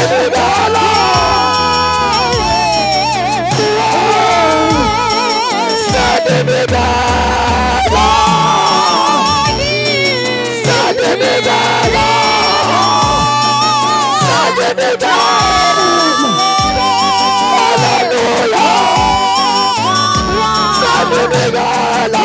Sadidibigala. Sadidibigala. Sadidibigala. Sadidibigala.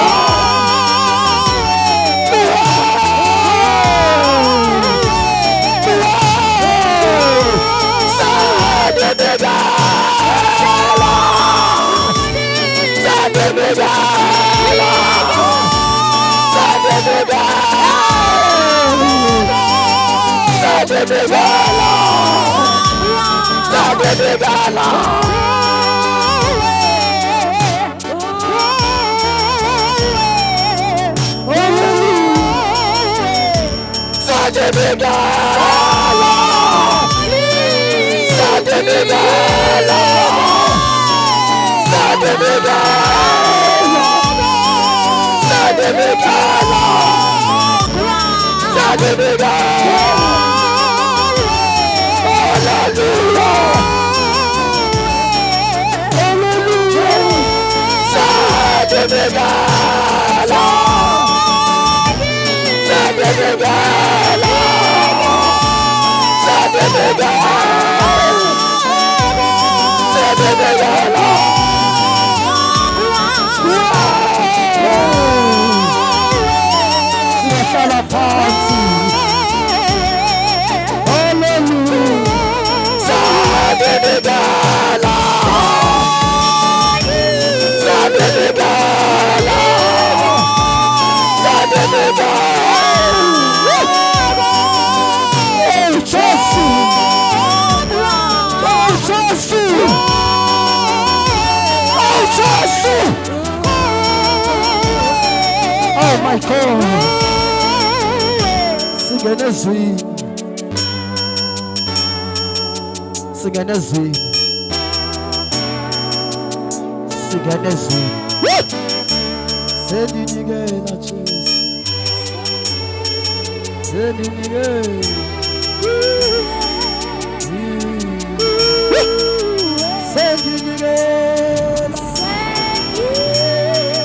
Hallelujah. Sadidibigala. Siyahlala phansi. Hallelujah. Sadidibigala. Sadidibigala. Sadidibigala. Oh, Jesu. Oh, Jesu. Oh, Jesu. Oh my God. Singene ezwini. Singene ezwini. Singene ezwini. Sendinikela Jesu. Sendinikela. Sendinikela.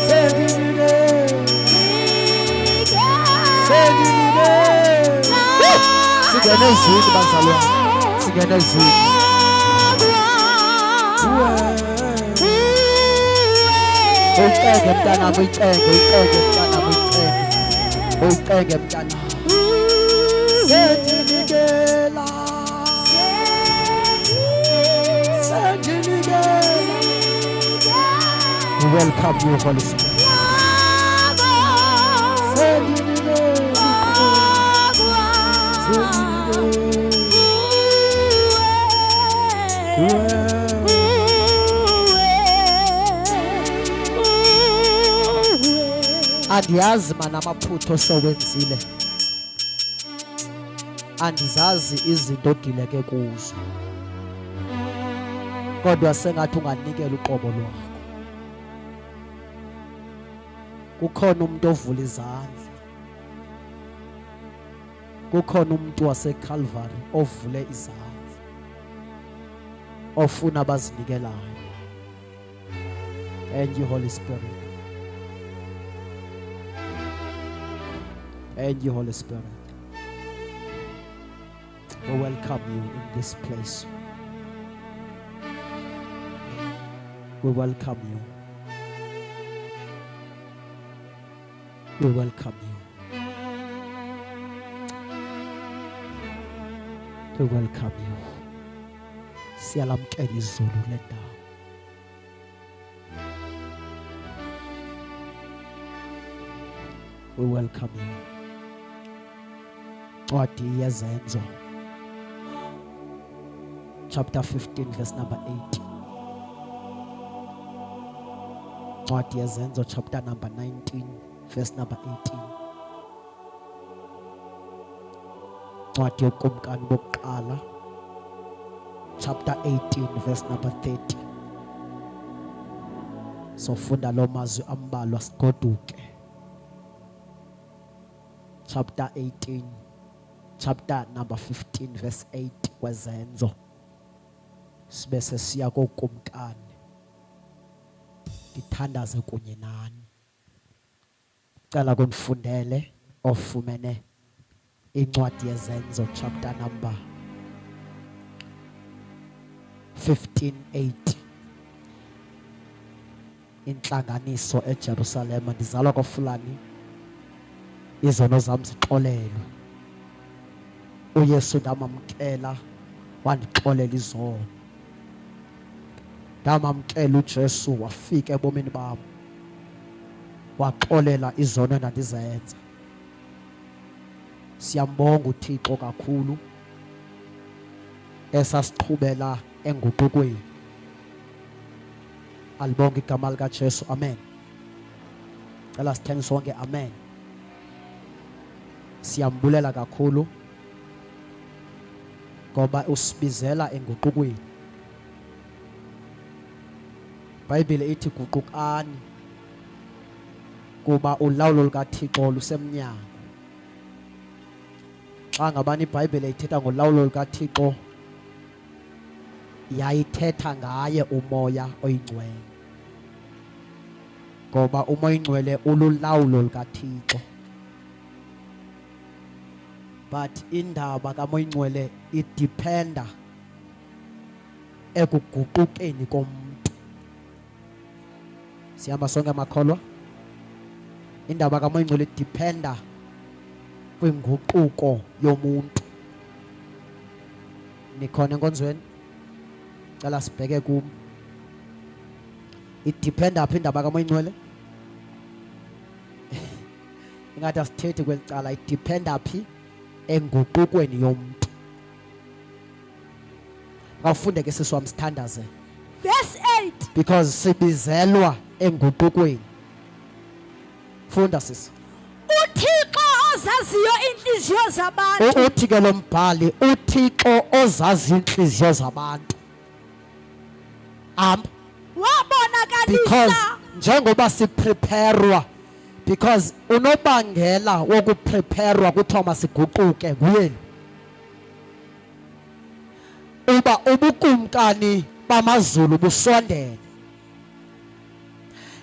Sendinikela. Sendinikela. Singene ezwini bazalwane. Singene ezwini. Uyicenge mntanami, uyicenge, uyicenge mntanami, uyicenge. Uyicenge mntanami. Sendinikela. Sendinikela. We welcome you, Holy Spirit. Sendinikela. Sendinikela. Andiyazi mana amaphutha osewenzile. Andizazi izinto ogileke kuzo. Kodwa sengathi unganikela uqobo lwakho. Kukhona umuntu ovula izandla. Kukhona umuntu waseCalvary ovule izandla. Ofuna abazinikelayo. Thank you, Holy Spirit. Thank you, Holy Spirit. We welcome you in this place. We welcome you. We welcome you. We welcome you. Siyalamkela izulu lendawo. We welcome you. Ncwadi yeZenzo. Chapter 15 verse number 8. Ncwadi yeZenzo chapter number 19 verse number 18. Ncwadi yokumkani bokuqala chapter 18 verse number 30. Sofunda lo mazwi ambalwa sigoduke. Chapter 18 chapter number 15 verse 8 kweZenzo. Sibe sesiya kokumkani. Ndithandaze kunye nani. Cela kundifundele ofumene incwadi yeZenzo chapter number 15:8. Intlanganiso eJerusalema, ndizalwa kwaFulani, izono zam zixolelwe. UYesu ndamamkela wandixolela izono. Ndamamkela uJesu wafika ebomini bam waxolela izono endandizenza. Siyambonga uThixo kakhulu esasiqhubela enguqukweni. Alibonge igama likaJesu. Amen. Cela sitheni sonke amen. Siyambulela kakhulu ngoba usibizela enguqukweni. IBhayibhile ithi guqukani kuba ulawulo lukaThixo lusemnyango. Xa ngabani iBhayibhile ithetha ngolawulo lukaThixo yayithetha ngaye uMoya oyiNgcwele, ngoba uMoya oyiNgcwele ululawulo lukaThixo. But indaba kaMoya oyiNgcwele idependa ekuguqukeni komntu. Sihamba sonke makholwa. Indaba kaMoya oyiNgcwele idependa kwinguquko yomuntu. Nikhona enkonzweni? Cela sibheke kum. Idependa phi indaba kaMoya oyiNgcwele? Ingathi asithethi kweli cala, idependa phi enguqukweni yomntu. Awufunde ke sisi wam sithandaze. Verse 8. Because sibizelwa enguqukweni. Funda sisi. UThixo ozaziyo iintliziyo zabantu. Uthi ke lo mbhali uThixo ozazi iintliziyo zabantu. Hamba. Wabonakalisa. Because njengoba sipreparwa because unobangela wokupreparwa kuthiwa masiguquke nguyeni. Uba ubukumkani bamazulu busondele.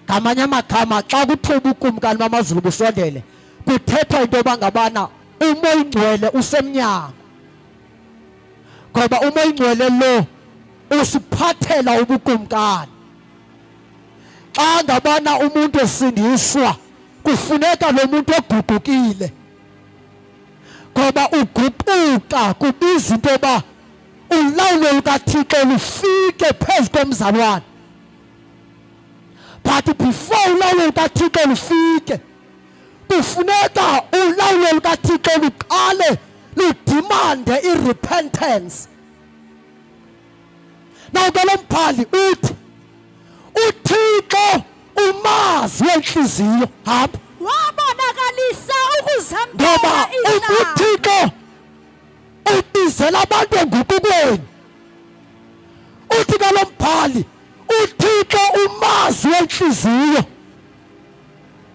Ngamanye amagama xa kuthiwa ubukumkani bamazulu busondele kuthethwa into yoba ngabana uMoya oyiNgcwele usemnyango, ngoba uMoya oyiNgcwele lo usiphathela ubukumkani. Xa ngabana umuntu esindiswa kufuneka lo muntu eguqukile, ngoba uguquka kubiza into yoba ulawulo lukaThixo lufike phezu komzalwane. But before ulawulo lukaThixo lufike kufuneka ulawulo lukaThixo luqale ludimande i-repentance. Now ke lo mbhali uthi uThixo umazi wentliziyo. Hamba. Wabonakalisa ukuzamkela Ngoba uThixo ubizela abantu enguqukweni. Uthi ke lo mbhali uThixo umazi wentliziyo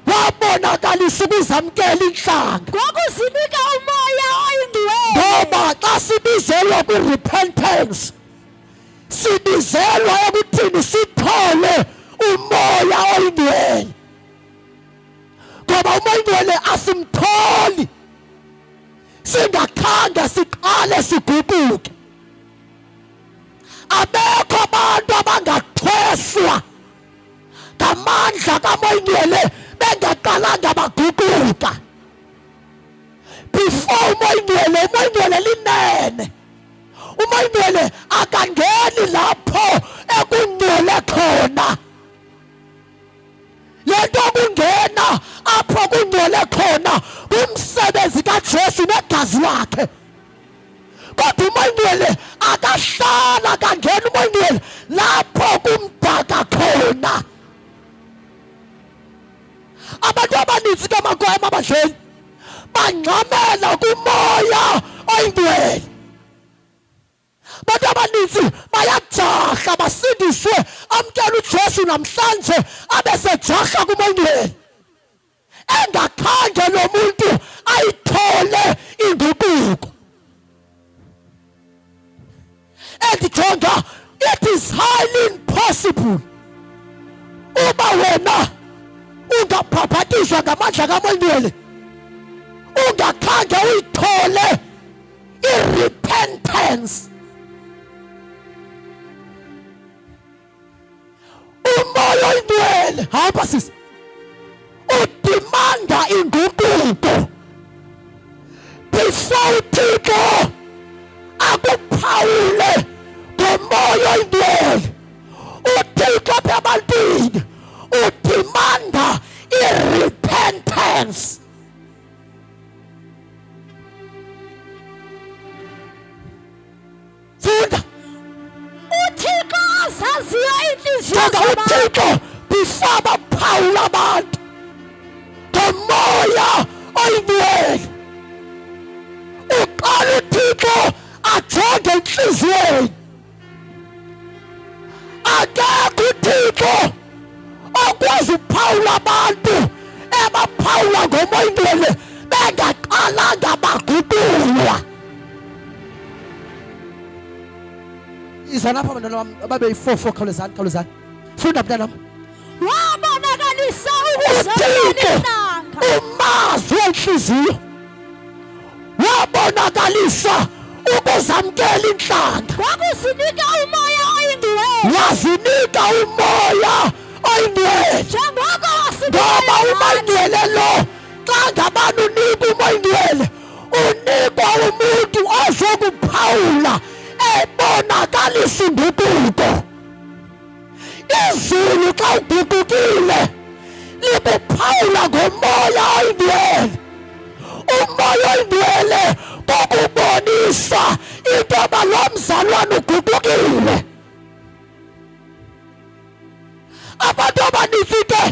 wabonakalisa ukuzamkela intlanga ngokuzinika uMoya oyiNgcwele. Ngoba xa sibizelwa kwi-repentance sibizelwa ekuthini sithole uMoya oyiNgcwele, ngoba uMoya oyiNgcwele asimtholi singakhange siqale siguquke. Abekho abantu abangathweswa ngamandla kaMoya oyiNgcwele bengaqalanga baguquka. Before uMoya oyiNgcwele, uMoya oyiNgcwele linene. UMoya oyiNgcwele akangeni lapho ekungcwele khona. Lento kungena apho kungcwele khona kumsebenzi kaJesu negazi lakhe. Kodwa uMoya oyiNgcwele akahlala akangena uMoya oyiNgcwele lapho kumdaka khona. Abantu abaninzi ke makwaya emabandleni bangxamela kuMoya oyiNgcwele. Abantu abaninzi bayajaha basindiswe, amkele uJesu namhlanje abe sejaha kuMoya oyiNgcwele, engakhange lo muntu ayithole inguquko. Endijonga Highly impossible uba wena ungabhabhatiswa ngamandla kaMoya Oyingcwele ungakhange uyithole i-repentance. Umoya oyingcwele, hamba sisi, udimanda inguquko before uThixo akuphawule ngomoya oyingcwele. UThixo apha ebantwini udimanda i-repentance. Funda. UThixo azaziyo iintliziyo Jonga zabantu. uThixo before baphawula abantu ngomoya oyingcwele, uqala uThixo ajonge entliziyweni. Akekho uThixo okwazi ukuphawula abantu ebaphawula ngomoya oyingcwele bengaqalanga baguqulwa. Iza lapha bantwana bam ababe yi-four four, khawulezani, khawulezani. Funda mntanam. Wabonakalisa ukuzamkela uThixo iintlanga. Umazi wentliziyo wabonakalisa ukuzamkela intlanga. Wakuzinika umoya oyingcwele. Wazinika umoya oyingcwele. Njengoko ngoba wasinika. Umoya oyingcwele lo, xa ngabani unika umoya oyingcwele, unikwa umuntu ozokuphawula ebonakalisa inguquko. Izulu xa uguqukile likuphawula ngomoya oyingcwele. Umoya oyingcwele kokubonisa into yoba lo mzalwane uguqukile. Abantu abanintsi ke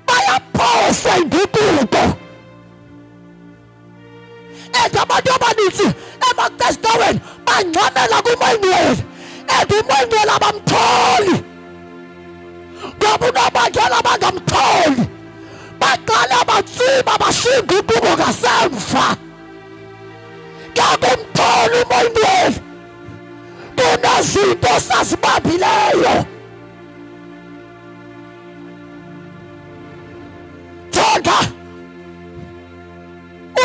bayaphosa inguquko, and abantu abanintsi emacaweni bangxamela kumoya oyingcwele, and umoya oyingcwele abamtholi, ngoba unobangela bangamtholi baqala batsiba bashiya inguquko ngasemva. Kakumtholi umoya oyingcwele kunezinto sazibambileyo. Jonga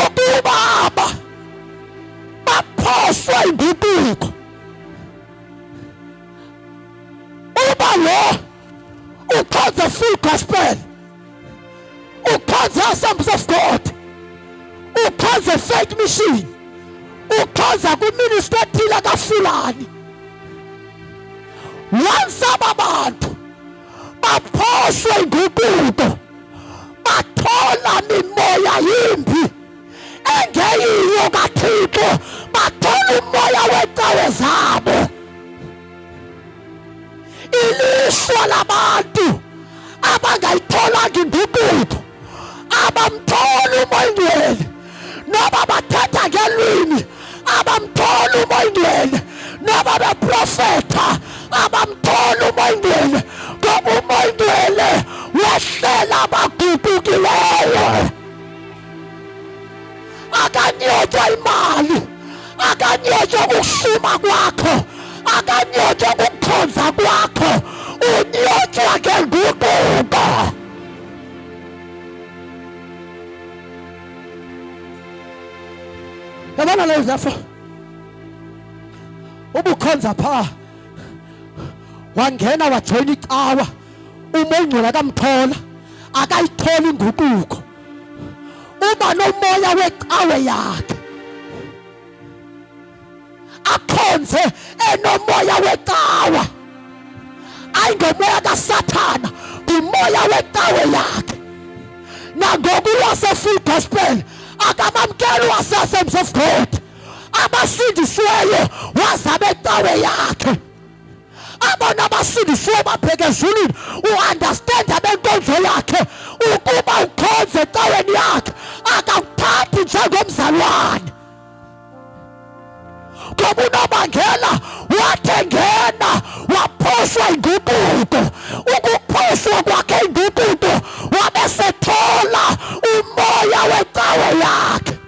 ukuba aba baphoswe inguquko, uba lo ukhonze full gospel, ukhonze Assemblies of God, ukhonze Faith Mission, ukhonza kwiministry ethile kaFulani, once aba bantu baphoswe inguquko bathola mimoya yimbi engeyiyo kaThixo, bathola umoya wecawe zabo. Ilishwa labantu abangayitholanga inguquko, abamtholi umoya oyingcwele noba bathetha ngelwimi, abamtholi umoya oyingcwele noba beprofetha, abamtholi umoya oyingcwele, ngoba umoya oyingcwele wehlela abaguqukileyo. Akanyotywa imali, akanyotywa kukuhluma kwakho, akanyotywa kukukhonza kwakho, unyotywa ngenguquko. Yabona leyo lapho ubukhonza phaa, wangena wajoyina icawa, umoya oyingcwele akamthola, akayithola inguquko, uba nomoya wecawe yakhe, akhonze enomoya wecawa, ayingomoya kaSathana, ngumoya wecawe yakhe. Nangoku wase-full gospel akamamkeli wase-Assemblies of God, abasindisiweyo wazabe ecawe yakhe. Abona abasindisiwe babheke ezulwini, u-understand abenkonzo yakhe ukuba ukhonze ecaweni yakhe, akakuthathi njengomzalwane, ngoba unobangela wathengena waphoswa inguquko. Ukuphoswa kwakhe inguquko wabesethola umoya wecawe yakhe.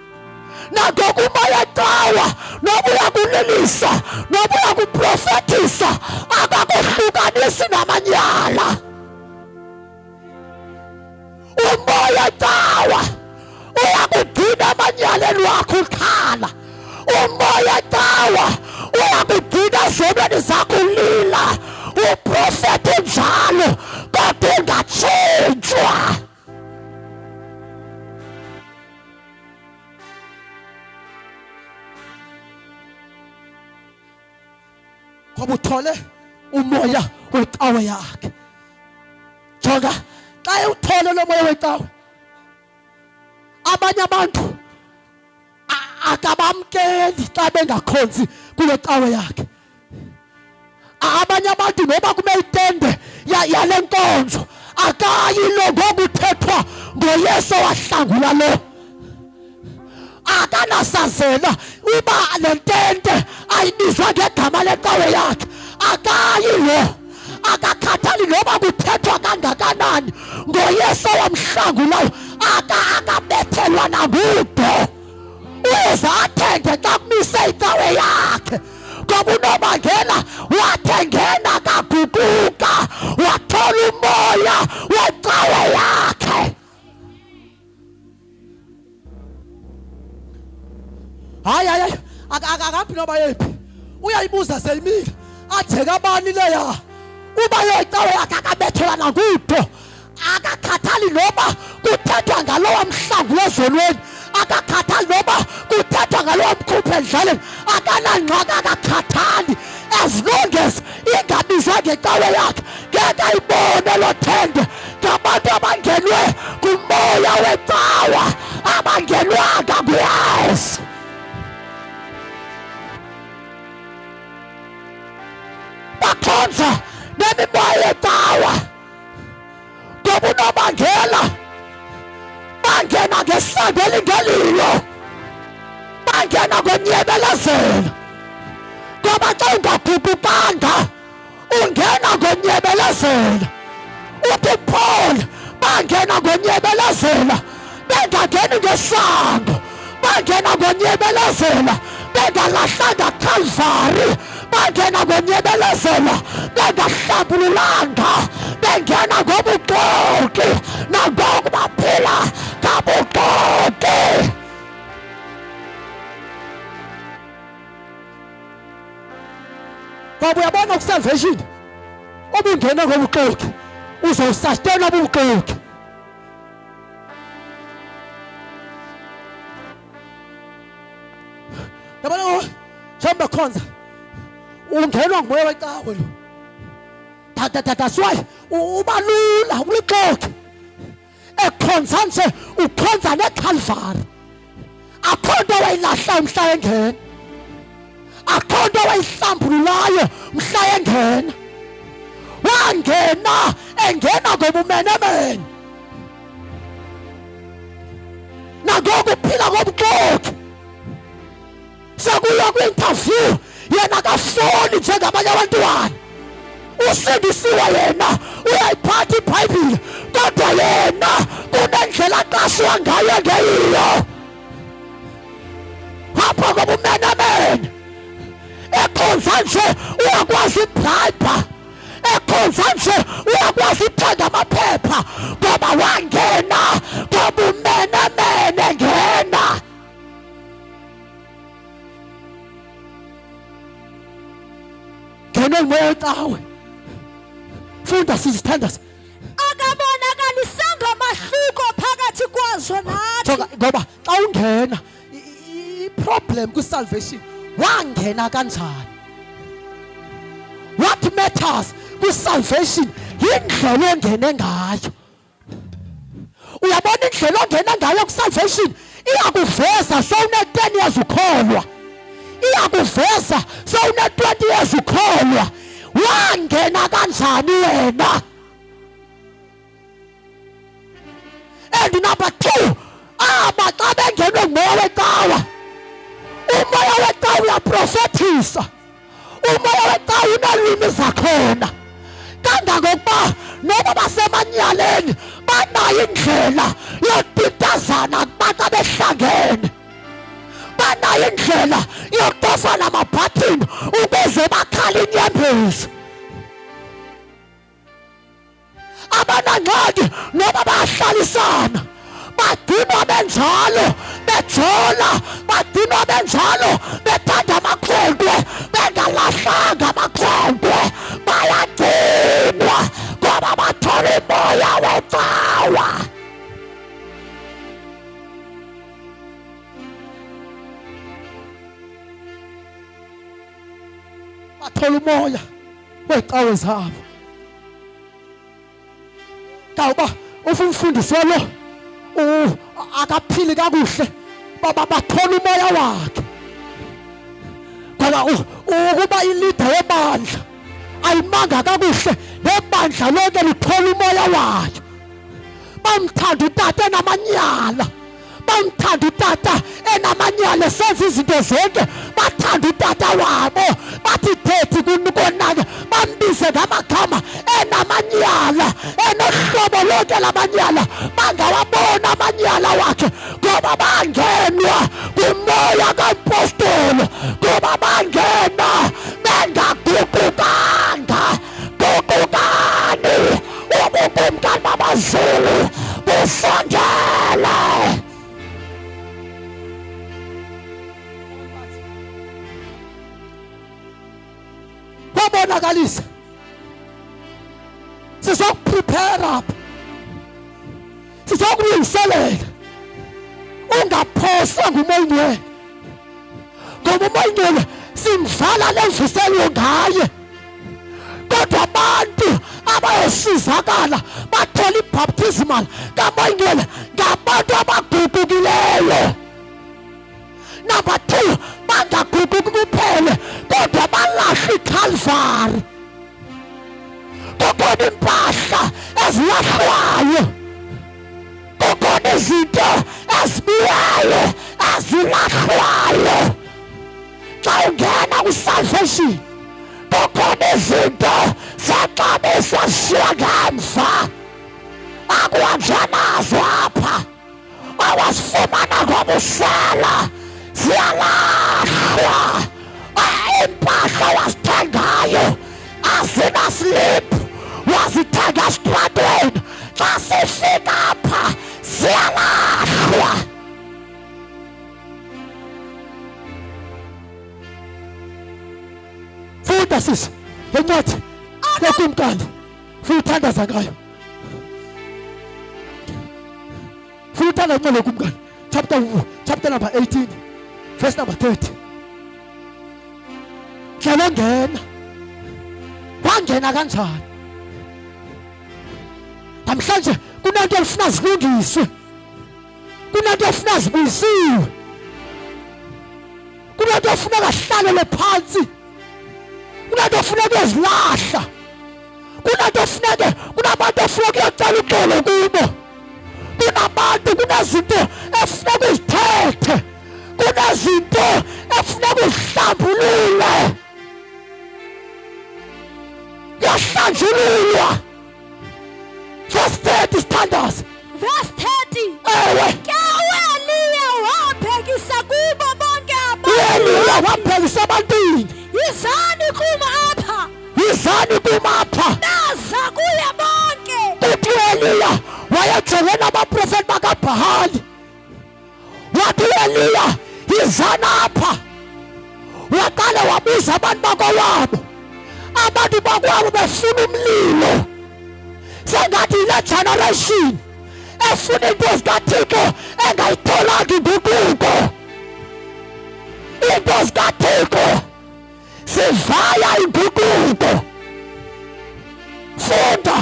Nangoku umoya wecawa. Noba uyakulilisa, noba uyakuprofethisa, akakuhlukanisi namanyala. Umoya cawa uyakugcina amanyaleni wakho ukhala. Umoya cawa uyakugcina ezonweni zakho ulila. Uprofethe njalo kodwa ungatshintshwa. Ngoba uthole umoya wecawe yakhe. Jonga, xa ewuthole lo moya wecawe, abanye abantu akabamkeli xa bengakhonzi kule cawe yakhe. Abanye abantu noba kube itende yale nkonzo akayi lo ngokuthethwa ngoYesu owahlangula lo. Akanasazela uba le ntente ayibizwa ngegama lecawe yakhe, akayi lo. Akakhathali noba kuthethwa kangakanani ngoYesu owamhlangulayo, akabethelwa nangudo. Uze athenge xa kumise icawe yakhe, ngoba unobangela wathengena kaguquka wathola umoya wecawe yakhe. Hayi, hayi, hayi, akaphi noba yephi, uyayibuza seyimile, atheka abani leya uba yecawe yakhe, akabethelwa nangudo. Akakhathali noba kuthethwa ngalowa mhlangu wezolweni, akakhathali noba kuthethwa ngalowa mkhuphe endlaleni, akanangxaki, akakhathali. As long as ingabizwa ngecawe yakhe, ngeke ayibone lo thende. Ngabantu abangenwe ngumoya wecawa, abangenwanga nguYesu. Bakhonza nemimoya yecawa, ngoba unobangela bangena ngesango elingelilo, bangena ngonyebelezelo. Ngoba xa ungaguqukanga ungena ngonyebelezelo. Uthi Paul, bangena ngonyebelezela bengangeni ngesango, bangena ngonyebelezela bengalahlanga Calvary, bangena ngonyebelezela bengahlambululanga, bengena ngobuxoki, nangoku baphila ngabuxoki. Ngoba uyabona ku-salvation ubungena ngobuxoki, uzowusastena ubuxoki. Yabona ngoku njengoba bekhonza ungenwa ngumoya wecawe lo. That's why uba lula ulixoki. Ekhonza nje ukhonza neCalvary. Akho nto wayilahla umhla engena, akho nto wayihlambululayo mhla engena. Wangena engena ngobumenemene, nangoku uphila ngobuxoki. Sekuya kwi-interview yena akafuni njengabanye abantwana. Usindisiwe yena, uyayiphatha iBhayibhile, kodwa yena kunendlela aqashwa ngayo ngeyiyo apha ngobumenemene. Ekhonza nje uyakwazi ubribe, ekhonza nje uyakwazi uthenga amaphepha, ngoba wangena ngobumenemene. Ngena ngena ngumoya wecawe. Funda sizithandaza. Akabonakalisanga mahluko phakathi kwazo nathi. Jonga, ngoba xa ungena i-problem kwi-salvation, wangena kanjani? What matters kwi-salvation yindlela ongene ngayo. Uyabona indlela ongena ngayo ku-salvation iyakuveza sowune-10 years ukholwa, iyakuveza sowune-20 years ukholwa. Wangena kanjani wena? And number 2, aba xa bengenwe ngumoya wecawa, umoya wecawa uyaprofethisa, umoya wecawa unelwimi zakhona, kangangokuba noba basemanyaleni banayo indlela yotitazana xa behlangene. Abanayo indlela yokutofa namabhathini ukuze bakhale inyembezi. Abanangxaki noba bayahlalisana, bagcinwa benjalo bejola, bagcinwa benjalo bethanda amakhwenkwe, bengalahlanga amakhwenkwe, bayagcinwa ngoba bathola umoya wecawa. Bathola umoya weecawe zabo. Kawuba ufa umfundisi walo akaphili kakuhle, baba bathola umoya wakhe. Ngoba ukuba ilida yebandla ayimanga kakuhle, nebandla lonke lithola umoya wayo. Bamthanda utata enamanyala, bamthanda utata enamanyala esenza izinto zonke, bathanda utata wabo, bathi thethi konake, bambize ngamagama enamanyala, enohlobo lonke lamanyala, bangawabona amanyala wakhe ngoba bangenwa kumoya kampostoli, ngoba bangena bengaguqukanga. Guqukani, ubukumkani bamazulu busondele. Wabonakalisa sizokuprepare apha, sizokulungiselela, ungaphoswa ngumoya oyingcwele, ngoba umoya oyingcwele simdlala lemvuselelo ngaye. Kodwa abantu abayosizakala bathola ibaptismal kamoya oyingcwele ngabantu abaguqukileyo. Number 2, bangaguquki kuphele kodwa balahle iCalvary. Kukhona impahla ezilahlwayo, kukhona izinto ezibuyayo ezilahlwayo. Xa ungena kwi-salvation kukhona izinto zexabiso ezishiywa ngemva, akuhanjwa nazo apha, awazifumana ngobusela ziyalahlwa. Iimpahla wazithengayo azinaslip, wazithenga esitratweni, xa sifika apha ziyalahlwa. Funda sisi le ncwadi yokumkani, funa uthandaza ngayo, funa uthandaza incwadi yokumkani chapter number 18 verse number 30. Ndlela ongena, wangena kanjani? Namhlanje kunento elifuna zilungiswe, kunento efuna zibuyisiwe, kunento efuna kahlalele phansi, kunento efuna kuyozilahla, kunento efuneke, kunabantu efuna kuyocela uxolo kubo, kunabantu, kunezinto efuneka uzithethe, kunezinto efuneka uzihlambulule. Kuyahlanjululwa. Verse 30 sithandaza. Verse 30. Ewe. Ke uEliya wabhekisa kubo bonke abantu. UEliya wabhekisa ebantwini. Yizani kum apha. Yizani kum apha. Baza kuye bonke. Uthi uEliya wayejongene nabaprofeti bakaBhahali. Wathi uEliya, yizani apha. Waqala wabuza abantu bakowabo, abantu bakwabo befuna umlilo. Sengathi yile generation efuna into zikaThixo engayitholanga inguquko. Into zikaThixo sivaya inguquko. Funda.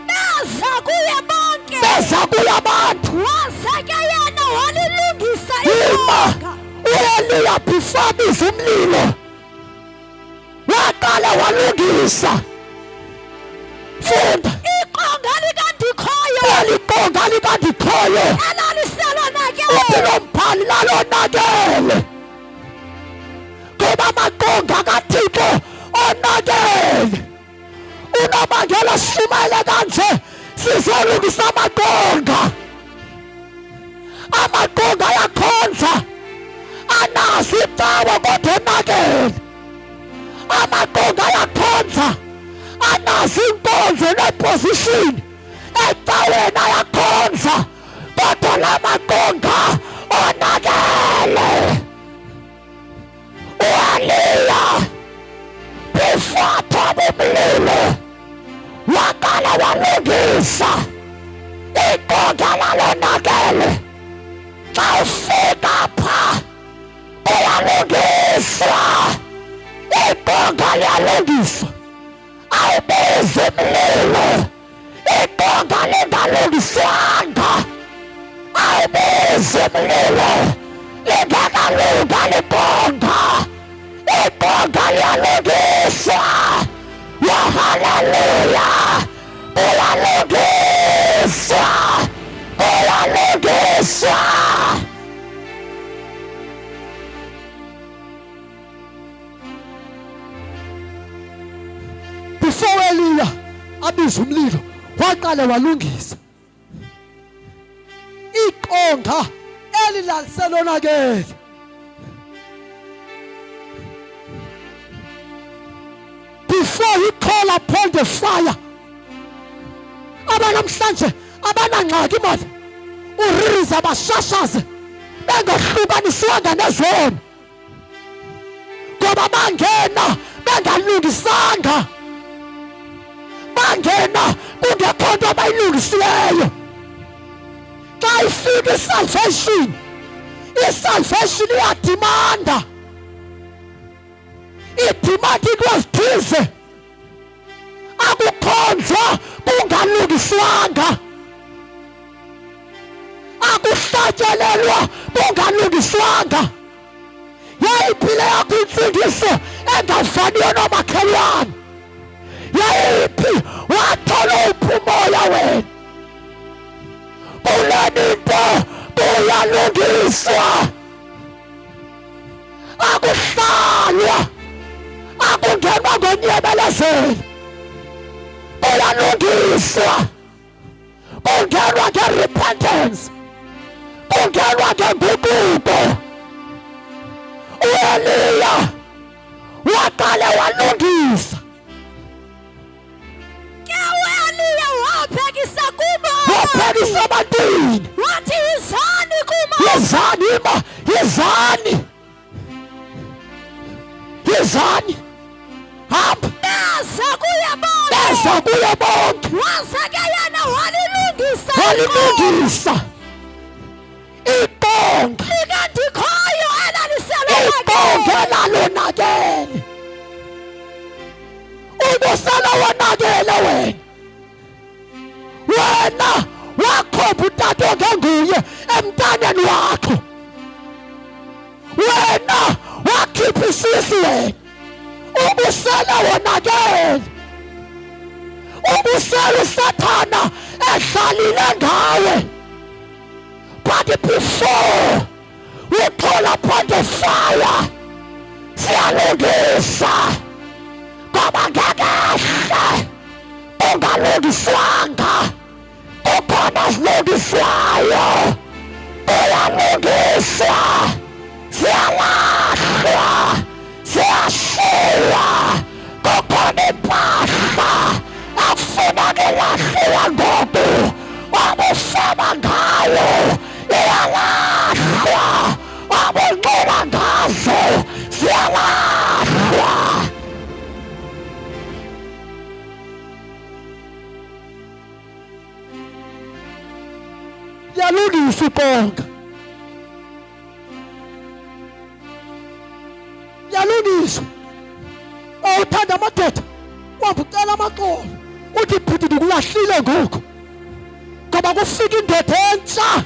Baza kuye bonke. Beza kuye abantu. Waza ke yena walilungisa Ima. iqonga. UEliya before abiza umlilo waqala walungisa. Funda. Iqonga likaNdikhoyo. Eli qonga likaNdikhoyo. Elaliselonakele. Uthi lo mbhali lalonakele. Ngoba amaqonga kaThixo onakele. Unobangela sishumayele kanje sizolungisa amaqonga. Amaqonga ayakhonza. Anazo icawa kodwa onakele. Amaqonga ayakhonza, anazo iinkonzo neeposition ecaweni ayakhonza, kodwa la maqonga onakele. UEliya before athwaba umlilo waqala walungisa iqonga lalonakele. Xa ufika pha uyalungiswa, iqonga liyalungiswa, awubizi mlilo iqonga lingalungiswanga, awubizi mlilo lingakalunga liqonga, iqonga liyalungiswa. Haleluya, uyalungiswa, uyalungiswa. Before Eliya abiza umlilo, waqale walungisa iqonga elilaliselonakele. Before he call upon the fire, abanamhlanje abanangxaki mani, uririza bashashaze bengahlukaniswanga nezono, ngoba bangena bengalungisanga, bangena kungekho nto abayilungisileyo. Xa ifika isalvation, isalvation iyadimanda, idimanda into ezithize. Akukhonzwa kungalungiswanga, akuhlatyelelwa kungalungiswanga. Yayiphi le yakho intsindiso engafaniyo nomakhelwane? Yayiphi? Wathola uphi umoya wena? Kuleni into kuyalungiswa, akuhlalwa, akungenwa ngonyebelezelo, kuyalungiswa, kungenwa nge-repentance, kungenwa ngenguquko. UEliya waqale walungisa. Ke uEliya waphekisa kubo, waphekisa ebantwini, wathi, yizani kuma, yizani ima, yizani, yizani, hamba. Beza kuye bonke, beza kuye bonke. Waza ke yena walilungisa, walilungisa iqonga likaNdikhoyo elaliselonakele, elalonakele. Ubusela wonakele wena, wena wakhomba utata ongenguye emntaneni wakho, wena wakhipha isisu wena, ubusela wonakele, ubusela uSathana edlalile ngawe. But before we call upon the fire, siyalungisa, ngoba ngeke ehle ungalungiswanga. Kukhona zilungiswayo, kuyalungiswa, siyalahlwa, siyashiywa. Kukhona impahla akufuneka ilahliwe ngoku, wabusaba ngayo iyalahlwa, wabunxila ngazo ziyalahlwa. Yalungisa iqonga, yalungiswa. Awuthanda amadoda, wahamba ucela amaxolo, uthi bhuti ndikulahlile ngoku, ngoba kufika indoda entsha.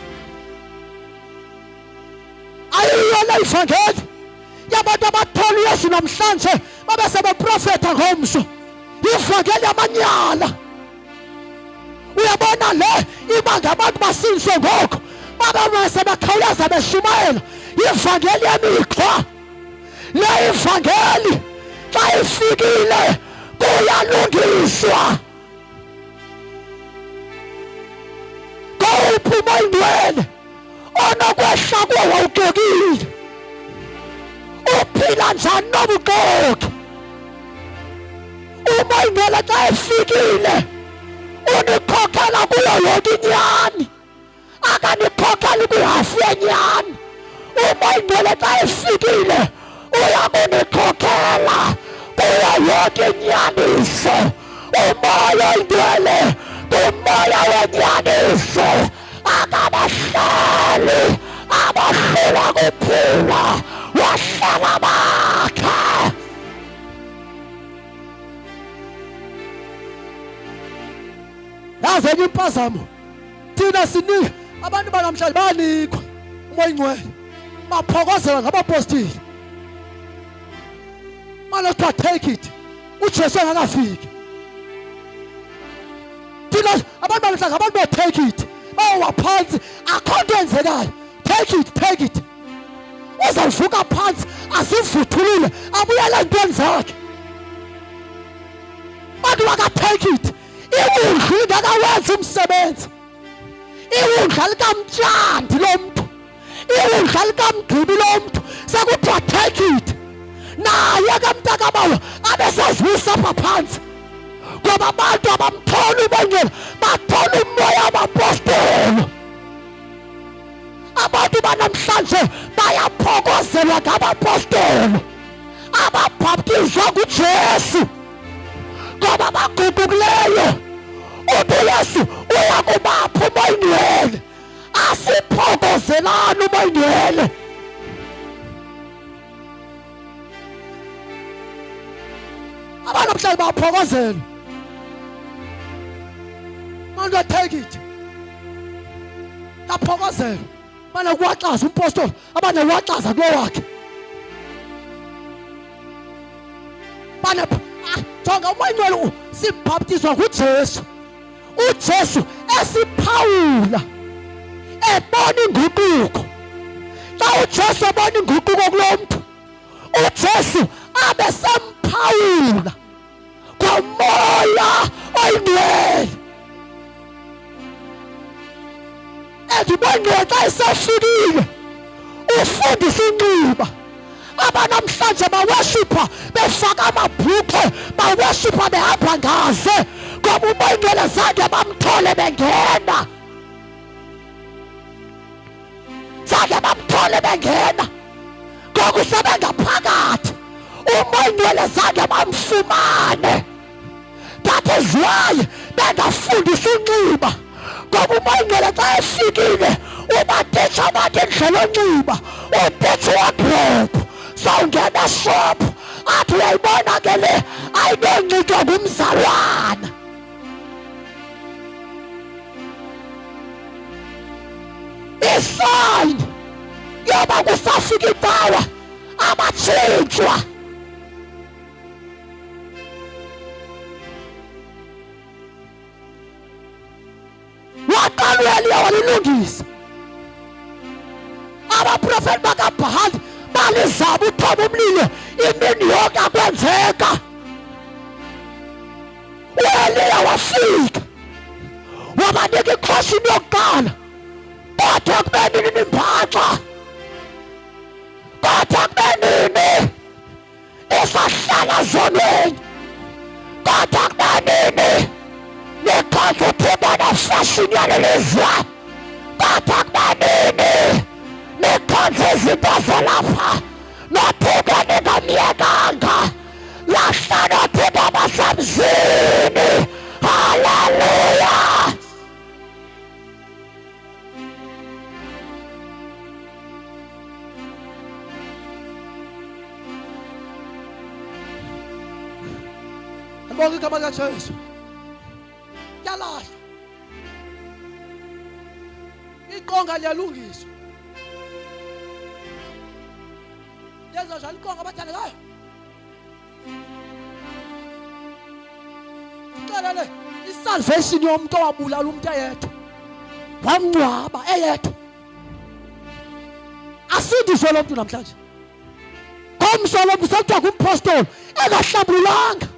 Ayiyo le ivangeli yabantu abathola uYesu namhlanje babe sebeprofetha ngomso, ivangeli yamanyala. Uyabona le iba ngabantu basindiswe ngoko babe sebekhawuleza beshumayela ivangeli yemikhwa. Le ivangeli xa ifikile kuyalungiswa. Kowuphi umoya ingcwele onokwehla kuwo wawuxokile? Niphila njani nobuxoki? Uma ingcwele xa efikile unikhokhela kuyo yonke inyani, akanikhokheli kwihafu yenyani. Uma ingcwele xa efikile uya kunikhokhela kuyo yonke inyaniso. Umoya oyingcwele ngumoya wenyaniso, akabahlali abahlula kuphila, wahlala bakhe. Yazi enye impazamo, thina sinika abantu banamhlanje bayanikwa umoya ingcwele, baphokozela ngabapostile, manje kuthiwa take it, uJesu engakafiki. Thina abantu banamhlanje abantu ba take it, bawa phansi, akho nto yenzekayo, take it, take it. Uzawuvuka phansi asivuthulule abuyele entweni zakhe. Bantu baka-take it, iwundlu ingakawenzi umsebenzi, iwundla likamtyandi lo mntu, iwundla likamgqibi lo mntu, sekuthiwa take it. Naye ke mntakabawo abeseziwisa apha phantsi, ngoba abantu abamtholi ubongcwele, bathola umoya wabapostolo. Abantu banamhlanje bayaphokozelwa ngabapostolo ababhaptizwa nguJesu, ngoba baguqukileyo. Uthi uYesu uya kubapha umoya oyingcwele. Asiphokozelani umoya oyingcwele. Abantu namhlanje baphokozelwa. Bantu take it. Baphokozelwa. Banokuwaxaza umpostoli, abanokuwaxaza kulo wakhe. Bane jonga umoya oyingcwele sibhaptizwa nguJesu. uJesu esiphawula ebona inguquko. Xa uJesu ebona inguquko kulo mntu, uJesu abe semphawula ngomoya oyingcwele. And umoya xa esefikile ufundisa inxiba. Abanamhlanje baweshipha befaka amabhukhwe, baweshipha behamba ngaze, ngoba umoya oyingcwele zange bamthole bengena, zange bamthole bengena, ngoku sebengaphakathi. Umoya oyingcwele zange bamfumane. That is why bengafundisi unxiba, ngoba umoya oyingcwele xa efikile ubatitsha abantu indlela onxiba, utitsha wardrobe. Sawungena eshop athi uyayibona ke le ayinonxitywa ngumzalwana. Isayini yoba kusafika icawa abatshintshwa. Waqala uEliya walilungisa. Abaprofeti bakaBhahali balizama uthoba umlilo imini yonke, akwenzeka. UEliya wafika wabanika ikhosini yokuqala, kodwa kube nini nimphaxa? Kodwa kube nini usahlala zonweni? Kodwa kube nini nikhonza uThixo nefashini yalelizwe? Kodwa kube nini nikhonza izinto zalapha noThixo ningamyekanga? Lahlani oThixo basemzini. Haleluya! Alibonge igama likaJesu. Kuyalahlwa. Iqonga liyalungiswa. Yenza njani iqonga abathandekayo? Xelele isalvation yomntu owabulala umntu eyedwa, wamngcwaba eyedwa, asindiswe lo mntu namhlanje. Ngomso lo mntu sekuthiwa ngumpostoli engahlambululanga.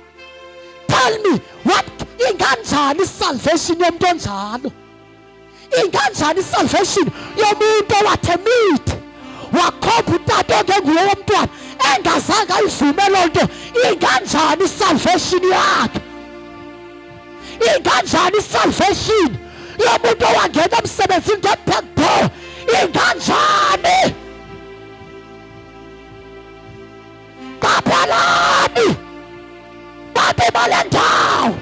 Tell me what, inganjani isalvation yomntu onjalo? Inganjani isalvation yomuntu owathe mithi wakhomba utata ongenguye womntwana Engazange ayivume loo nto, inganjani isalvation yakhe? Inganjani isalvation yomuntu owangena emsebenzini nge-back door? Inganjani? Qaphelani bantu bale ndawo,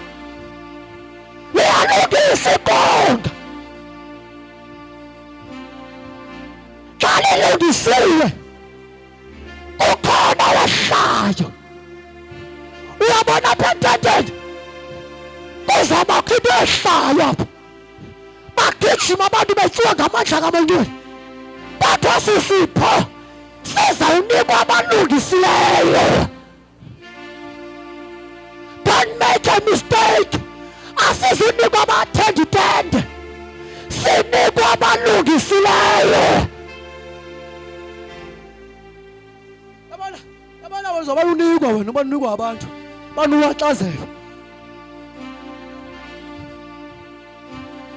liyalungisa iqonga. Xa lilungisiwe ukhona wehlayo. Uyabona apha ententeni kuzawubakho into ehlayo apha. Bagijima abantu betyiwa ngamandla kaMoya. Kodwa sisipho sizawunikwa abalungisileyo. Don't make a mistake. Asizunikwa abathenga itende, sinikwa abalungisileyo. Yabona, yabona wena uzoba unikwa wena, ubanikwa abantu banuwaxazela.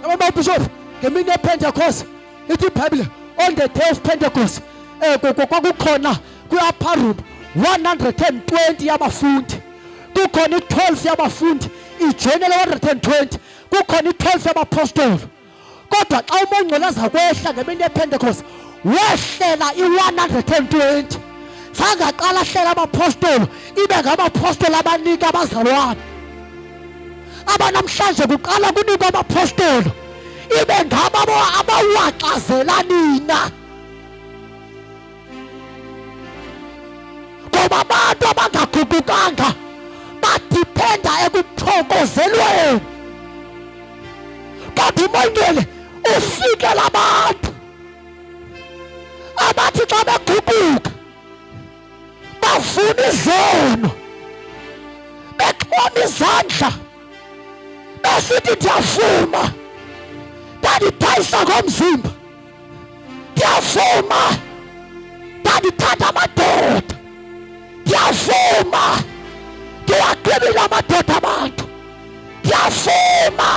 Yabona bishop ngemini yePentecost, ithi iBhayibhile on the day of Pentecost kwakukhona kwi-upper room 120 yabafundi, kukhona i-12 yabafundi ijoyinele 120, kukhona i-12 yabapostoli. Kodwa xa uMongcwele aza kwehla ngemini yePentecost, wehlela i-120. Zange aqala ahlela abapostoli ibe ngabapostoli abanika abazalwane. Abanamhlanje kuqala kunikwa abapostoli ibe ngabo abawaxazela nina, ngoba abantu abangaguqukanga badiphenda ekuthokozelweni. Kodwa uMongcwele ufikela abantu abathi xa beguquka bavuna izono, bexhoma izandla besithi ndiyavuma ndandidayisa ngomzimba, ndiyavuma ndandithatha amadoda, ndiyavuma ndiwagqibile amadoda abantu, ndiyavuma.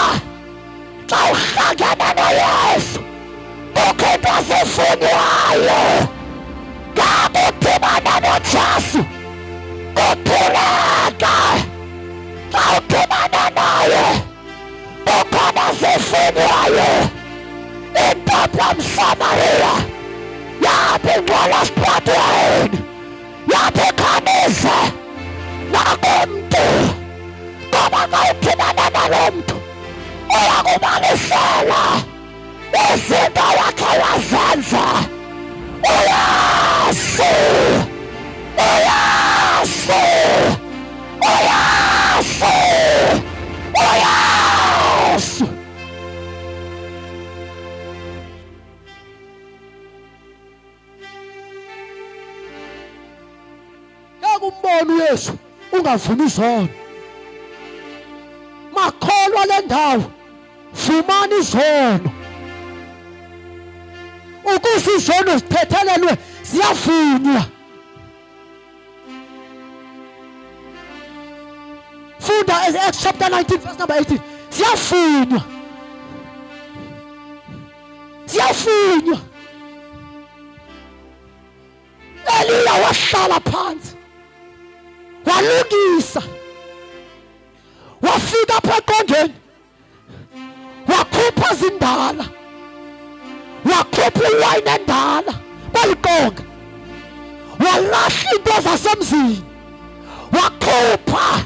Xa uhlangene noYesu kukho into azifunwayo. Ngakudibana noJesu kuthuleka. Xa udibana naye kukhona zifunwayo. Intombi yomSamariya yathi ingcwala esitratweni, yathi khanize nakumntu, ngoba xa udibana nalo mntu uyakubalisela izinto wakhe wazenza. UYesu, uYesu, uYesu, uYesu. Ngeke umbone uYesu ungavumi izono. Makholwa le ndawo, vumani izono. Ukuze izono zithethelelwe ziyavunywa. Funda Acts chapter 19 verse number 18. Ziyavunywa, ziyavunywa. Eliya wahlala phansi walungisa, wafika apha eqongeni, wakhupha zindala, wakhupha iwayini endala kweli qonga, walahla into zasemzini, wakhupha,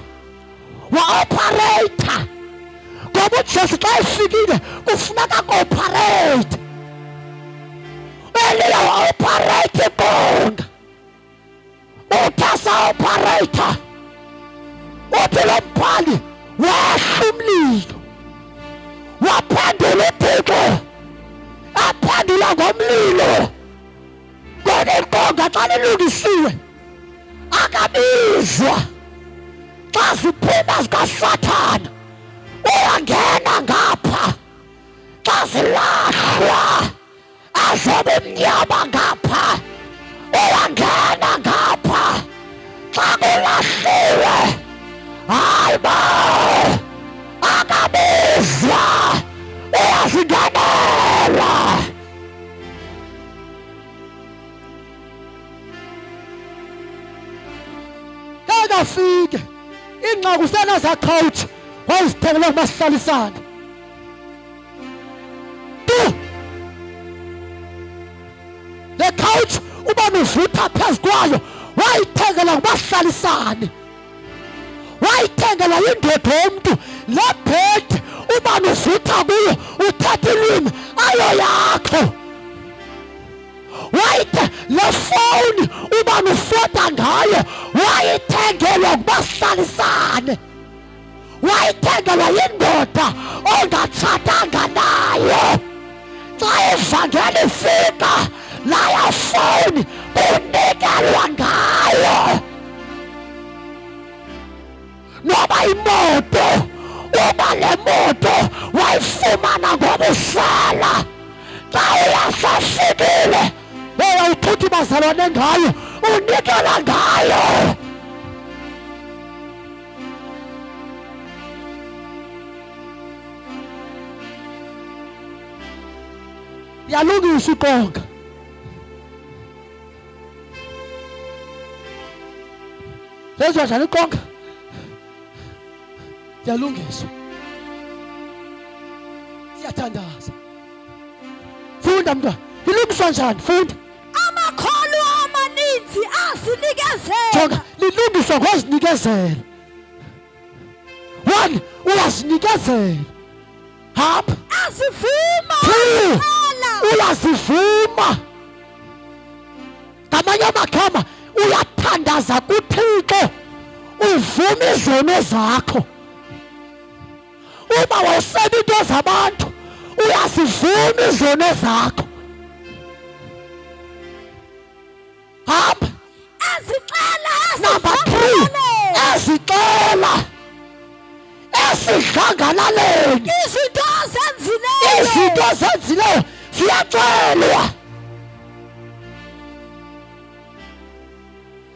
wa-operator. Ngoba uJesu xa efikile kufuneka ku-operate. Eliya wa-operate iqonga, uthe sa-operator, uthi lo mbhali wehla umlilo, waphendula uThixo, aphendula ngomlilo. Ngoba iqonga xa lilungisiwe akabizwa, xa ziphuma zikaSathana uyangena ngapha, xa zilahlwa azobe mnyama ngapha uyangena ngapha, xa kulahliwe hayi bo akabizwa uyazingenela. Funeka afike iingxaki usenazakhawuthi wawuzithengele ngumasihlalisane tu. Le couch uba nuvutha phezu kwayo wayithengela ngubahlalisane, wayithengela yindoda yomntu. Le bhedi uba nuvutha kuyo uthatha ilwimi ayo yakho, wayithe le fowuni uba nufota ngayo wayithengelwa ngubahlalisane, wayithengelwa yindoda ongatshatanga nayo. Xa ivangeli ifika laya fowuni kunikelwa ngayo, noba imoto, uba le moto wayifumana ngobusela, xa uyasafikile weya uthutha bazalwane ngayo, unikela ngayo. Yalungisa iqonga. Lenziwa njani iqonga? Yalungiswa. Siyathandaza. Funda mntwana. Lilungiswa njani? Funda. Amakholwa amaninzi azinikezela. Jonga, lilungiswa ngozinikezela. One, uyazinikezela. Hamba. Azivuma. Two, uyazivuma. Ngamanye amagama uyathandaza kuThixo uvuma izono zakho. Uma wawuseba into zabantu uyazivuma izono zakho. Hamba. Ezixela. Number 3, ezixela esidlangalaleni. Izinto azenzileyo. Izinto azenzileyo ziyaxelwa,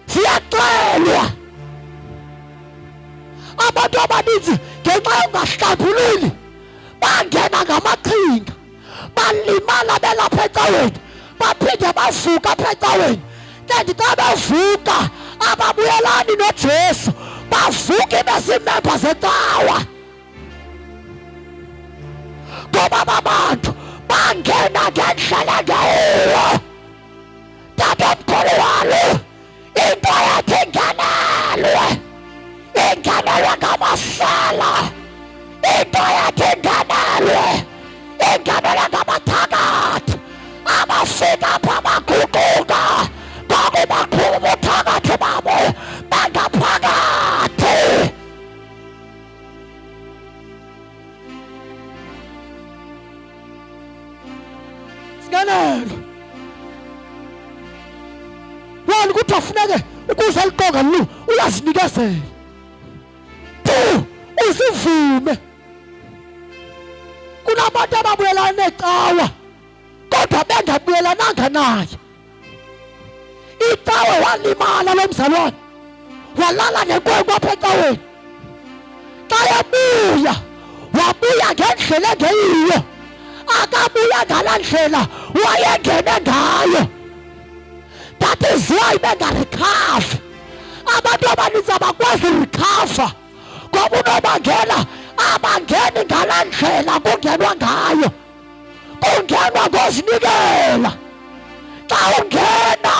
ziyaxelwa. Abantu abaninzi ngenxa yokungahlambululi bangena ngamaqhinga, balimala belapha ecaweni, baphinde bavuka apha ecaweni. Kanti xa bevuka ababuyelani noJesu, bavuka ibe ziimemba zecawa, ngoba babantu bangena ngendlela engeyiyo. Tatomkhulu walo into yathi ingenelwe, ingenelwe ngamasela. Into yathi ingenelwe, ingenelwe ngabathakathi abafika apha baguquka ngokubakhulu ubuthakathi babo bangaphakathi. Singenelo wena ukuthi afuneke ukuze liqonga lu uyazinikezela. Two, usivume. Kunabantu ababuyelana necawa kodwa bengabuyelananga naye. Icawe walimala lo mzalwane, walala nenkwenkwe apha ecaweni. Xa ebuya wabuya ngendlela engeyiyo, akabuya ngala ndlela wayengene ngayo. That is why bengarekhava. Abantu abaninzi abakwazi urekhava ngoba unobangela abangeni ngala ndlela kungenwa ngayo. Kungenwa ngozinikela. Xa ungena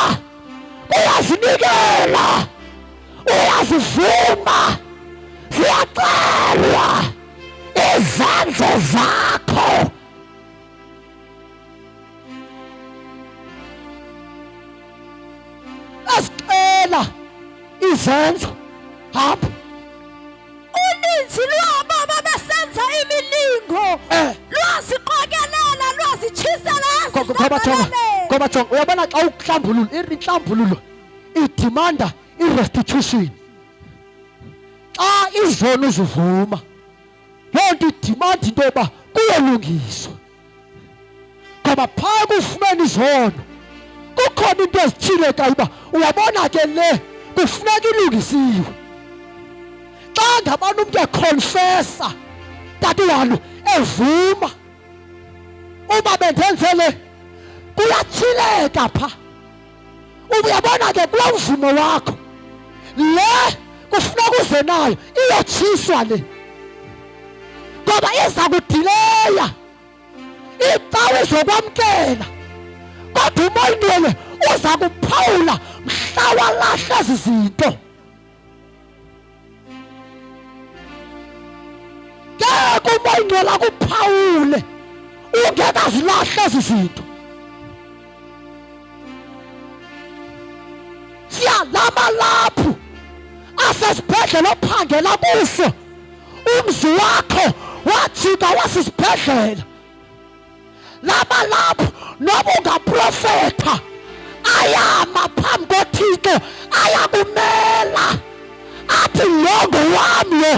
uyazinikela, uyazivuma, ziyaxelwa izenzo zakho. Asixela izenzo hamba. Uninzi lwabo babesenza imilingo lwaziqokelela, lwazitshisela. Ngoba jonga, ngoba jonga, uyabona xa uhlambulula, inhlambululo idimanda i-restitution. Xa izono uzivuma, loo nto idimanda into yoba kuyolungiswa. Ngoba phaa kufumene izono kukhona into ezityhilekayo uba uyabona ke le kufuneka ilungisiwe. Xa ngabana umntu ekhonfesa tata walo evuma uba bendenze le, kuyatyhileka pha. Uyabona ke kulaa mvumo wakho le uze nayo iyotshiswa le ngoba iza kudileya icawe izokwamkela kodwa umoya ingcwele uza kuphawula mhla walahla ezi zinto ngeke umoya ingcwele akuphawule ungeke azilahle ezi zinto siyalama lapho asesibhedlela ophangela kuso umzi wakho wajika wasisibhedlela laba lapho noma ungaprofetha ayama phambi koThixo ayakumela athi lo ngowami lo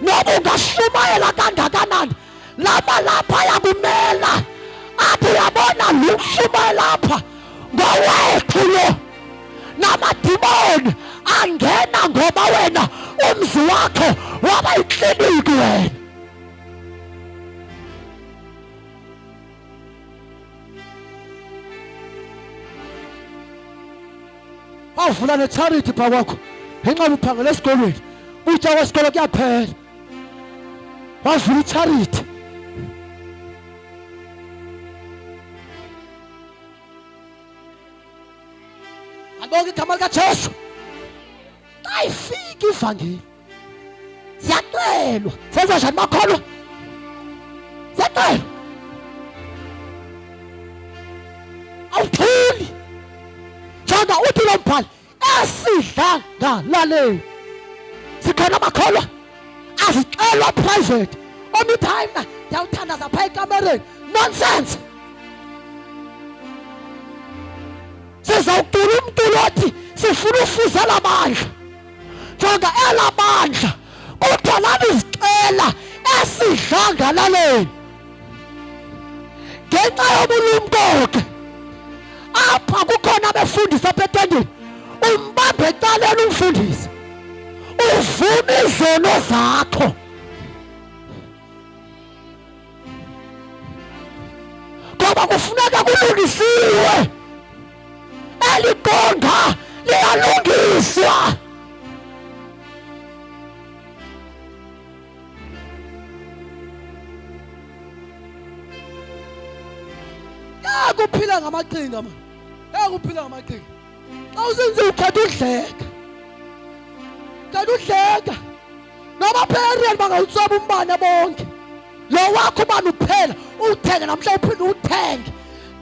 noma ungashumayela kangakanani laba lapha ayakumela athi uyabona lo ushumayela lapha ngowethu lo namadimoni angena ngoba wena umzi wakho waba yikliniki wena wavula necharity pha kwakho ngenxa uphangela esikolweni utya kwesikolo kuyaphela wavula icharity Alibonke igama likaJesu. Xa ifika ivangeli siyaxelwa. Senza njani makholwa? Siyaxelwa. Awuthuli. Jonga uthi lo mbhali esidla ngalaleli. Sikhona makholwa azixelwa private. Omnye hayi mna ndiyawuthandaza phaa ekamereni. Nonsense. Sizawucula umculo othi sifuna ufuzela amandla. Jonga ela bandla kuthiwa lalizixela esidlangalaleni ngenxa yobulumko ke apha kukhona abefundisi apha etendeni umbambe ecaleni umfundisi uvuma izono zakho ngoba kufuneka kulungisiwe eli qonga liyalungiswa Yakuphila ngamaqhinga man. Yakuphila ngamaqhinga. Xa usenze ukhetha udleka. Khetha udleka. Noba phela bangawutswaba umbane bonke. Lo wakho ubani uphela uwuthenge namhla uphinde uwuthenge.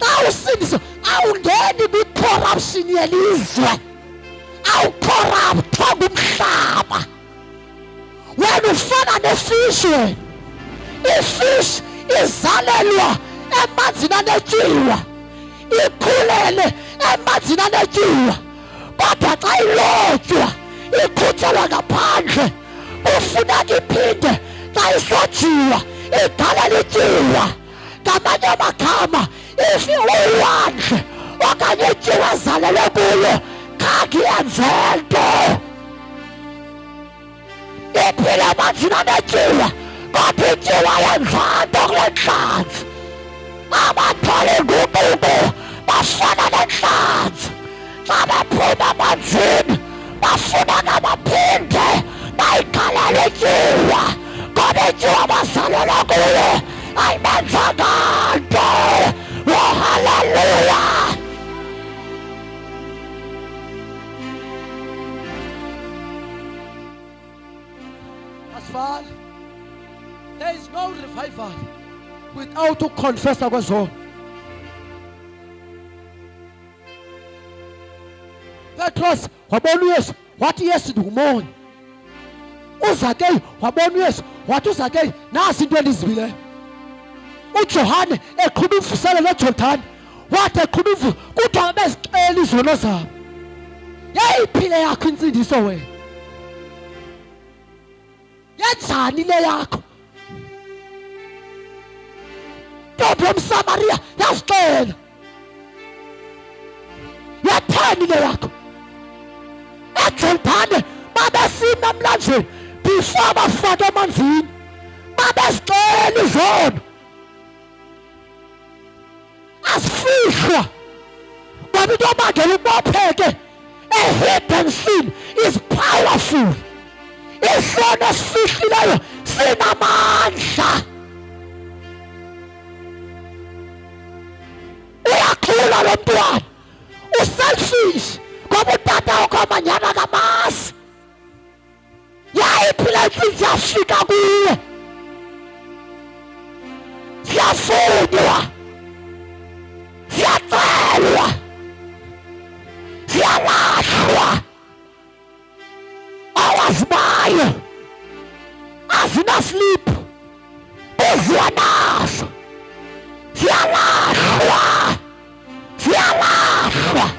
Xa usindiswa awungeni kwi-corruption yelizwe. Awucorruptwa ngumhlaba. Wena ufana nefish wena. Ifish izalelwa emanzini anetyiwa. Ikhulele emanzini anetyiwa. Kodwa xa ilotywa ikhutshelwa ngaphandle kufuneka iphinde xa isojiwa igalele ityiwa. Ngamanye amagama if ulwandle okanye ityiwa ezalelwe kuyo khange yenze nto. Iphila amanzini anetyiwa kodwa ityiwa yenza nto kule ntlanzi. Abathwala inguquko bafana nentlanzi. Xa bephuma amanzini bafuneka baphinde bayigalele ityiwa ngoba ityiwa bazalelwa kuyo ayibenzanga nto. Oh, haleluya! Asifani. There is no revival without ukuconfessa kwezono. Petros wabona uYesu wathi Yesu ndingumoni. UZakeyu wabona uYesu wathi uZakeyu nasi into endizibileyo. UJohane eqhuba imvuselelo eJordani wathi eqhuba imvu kuthiwa bezixela izono zabo. Yayiphi le yakho insindiso wena? Yenjani le yakho? Ntombi yomSamariya yazixela. Yathani le yakho? EJordane babesima emlanjeni before bafake emanzini. Babezixela izono. Azifihlwa. Ngoba into obangela ubopheke, a hidden sin is powerful. Isono esifihlileyo sinamandla. Uyakhula lo mntwana, uselfish ngoba utata wakho amanyana akamazi. Yayiphi le ntsinzi yafika kuwe? Siyafunywa, siyacelwa, siyalahlwa. Awazibayo azinaslip, uziwa nazo, siyalahlwa, siyalahlwa.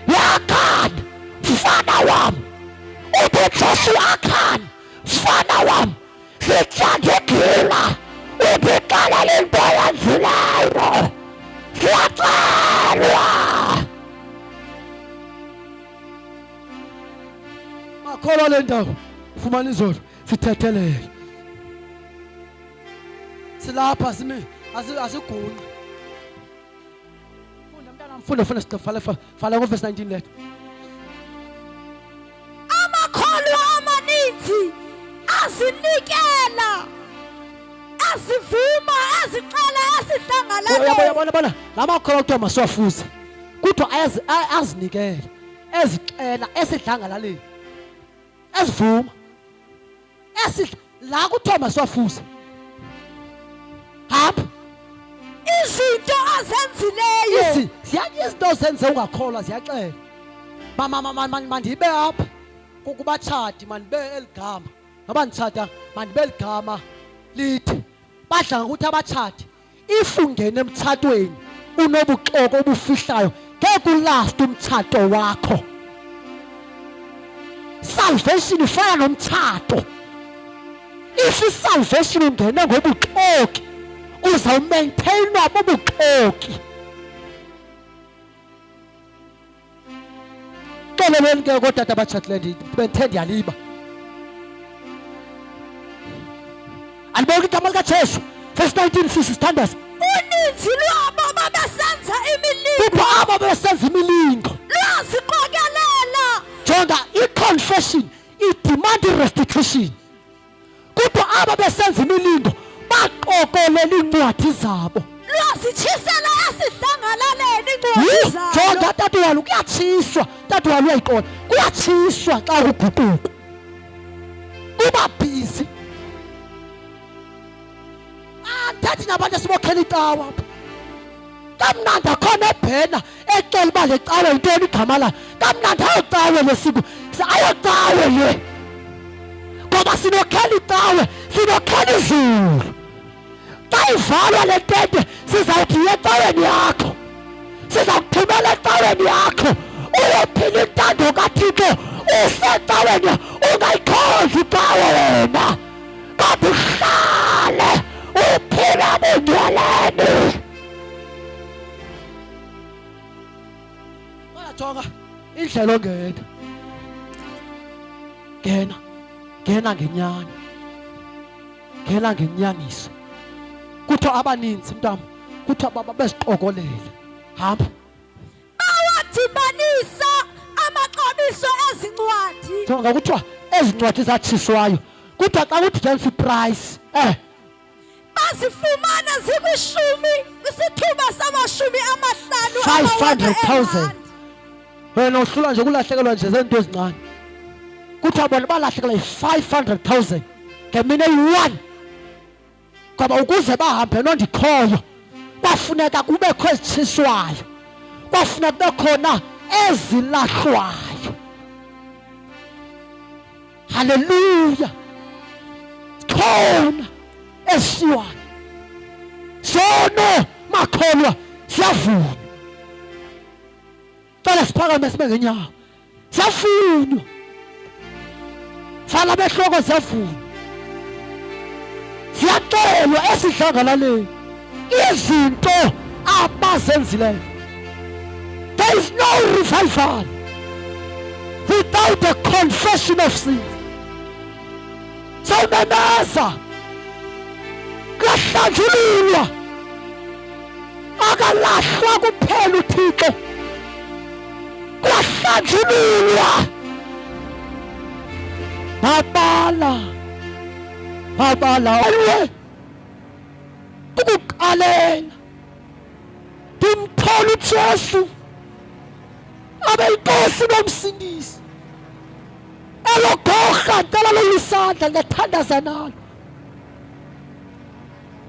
Yakhani mfana wam, uthi uJoshua akhani mfana wam, sithandekile uthixela into yenzileyo, siyacelwa. Makholwa le ndawo fumana izolo sithethelele, silapha simi asigunqi. Funda mntana, funda, funda, sicela fala fala ngo-verse 19 letho. Amakholwa amaninzi azinikela, azivuma, azixela esidlangalaleni. Yabona, yabona la makholwa kuthiwa masiwafuze, kuthiwa azinikela, ezixela esidlangalaleni, ezivuma esidla la kuthiwa masiwafuze. Hamba. Izinto azenzileyo. Izinto ozenze ungakholwa ziyaxela. Mandibe apha kubatshati, mandibe eligama noba nditshata, mandibe eligama lithi badla ngokuthi abatshati, if ungena emtshatweni unobuxoki obufihlayo, ngeke ulast umtshato wakho. Salvation ifana nomtshato. If isalvation ungene ngobuxoki, uzawumaintainwa bubuxoki. Xoleleni ke kootata abatshatileyo, bendithe ndiyaliba. Alibonke igama likaJesu. Verse 19, sisi sithandaza. Uninzi lwabo babesenza imilingo. Kukho abo besenza imilingo. Lwaziqokelela. Jonga, i-confession idemand restitution. Kodwa aba besenza imilingo baqokolela iincwadi zabo. Lwazitshisela esidlangalaleni iincwadi zabo. Jonga, tata walo kuyatshiswa, tata walo uyayiqonda. Kuyatshiswa xa kuguquka. Kuba busy. Andithethi nabantu esibokhela icawa apha. Kamnandi akhona ebhena exela uba le cawe yintoni igama layo. Kamnandi ayocawe lesiku, ayocawe le. Ngoba sinokhela icawe, sinokhela izulu. Xa ivalwa le tente sizawuthi yiya ecaweni yakho, siza kuthumela ecaweni yakho, uyophila intando kaThixo usecaweni. Ungayikhonzi icawe wena, kodwa uhlale uphila bungcweleni. Jonga indlela ongena, ngena, ngena ngenyani, ngena ngenyaniso. Kuthiwa abaninzi mntama, kuthiwa beziqokolele. Hamba. Bawadibanisa amaxabiso ezincwadi. Jonga, kuthiwa ezi ncwadi zatshiswayo, kuthiwa xa kudityaniswa iprice bazifumana zikwishumi kwisithuba samashumi amahlanu 500,000. Wena uhlula nje kulahlekelwa nje zezinto ezincane. Kuthiwa bona balahlekelwa yi-500,000 ngemini eyi-1, ngoba ukuze bahambe nondikhoyo kwafuneka kubekho ezitshiswayo, kwafuneka kube khona ezilahlwayo. Haleluya! Khona ezishiywayo, sono makholwa siyavunywa. Cela siphakame sibe ngenyawo. Siyavunywa, fala behloko, siyavunywa, siyaxelwa esidlangalaleni izinto abazenzileyo. There is no revival without the confession of sins. Sawumemeza, kuyahlanjululwa, akalahlwa kuphela uThixo. Ndahlanjululwa babala babala olwe kukuqalela ndimthola uJesu abe inkosi nomsindisi. Elo gorha ndicela lolisandla ndiyathandaza nalo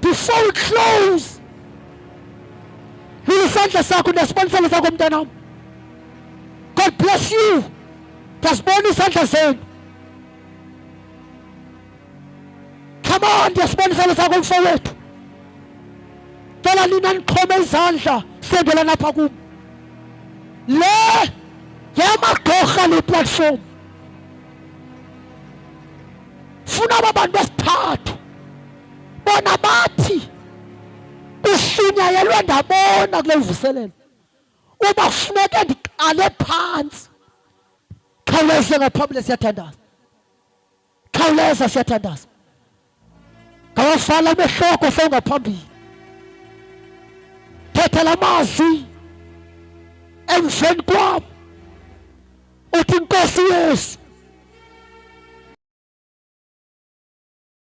before we close. Lula isandla sakho, ndiyasibona isandla sakho mntanam. God bless you. Ndiyasibona isandla zenu. Come on, ndiyasibona isandla sakho mfowethu. Cela nina nixhome izandla sendela napha kum. Le yamagorha le platform. Funa aba bantu besithathu. Bona bathi kushunyayelwe ndabona kule mvuselelo. Uba kufuneke ndiqale phantsi. Khawuleze ngaphambili siyathandaza. Khawuleza siyathandaza. Ngawavala amehloko sewungaphambili. Thetha la mazwi emveni kwam. Uthi Nkosi Yesu.